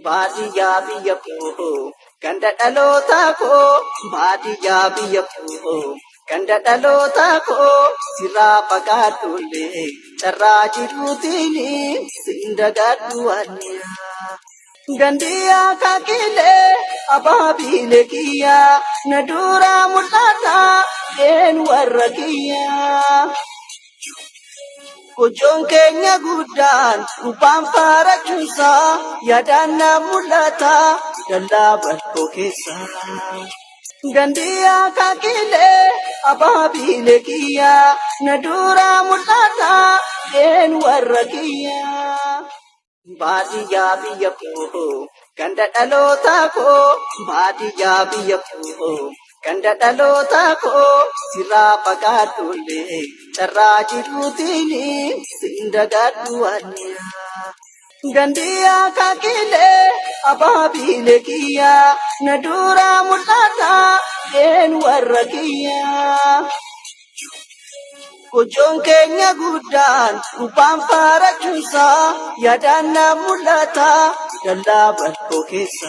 Baadiyyaa biyya koo ganda dhalootaa koo, baadiyyaa biyya koo ganda dhalootaa koo, sirraa fagaadhullee carraa jiruutiin sin dagadhu aniyaa. Gandiyaa kakilee abaabilee kiyyaa na duraa mul'ata een warra kiyyaa. Gochoon keenya guddaan gubbaan faarachuunsaa yaadaan na mul'ata dallaa bal'oo keessa. Gandiyaa kakilee abaabilee kiyyaa na duraa mul'ata een warra kiyyaa. Baadiyyaa biyya koo ganda dhalootaa koo, baadiyyaa biyya koo ganda dhalootaa koo, sirraa fagaadhullee carraa jiruutiin sin dagadhu aniyaa. Gandiyaa kakilee abaabilee kiyyaa na duraa mul'ata een warra kiyyaa. Gochoon keenya guddaan gubbaan faarachuunsaa yaadaan na mul'ata dallaa bal'oo keessa.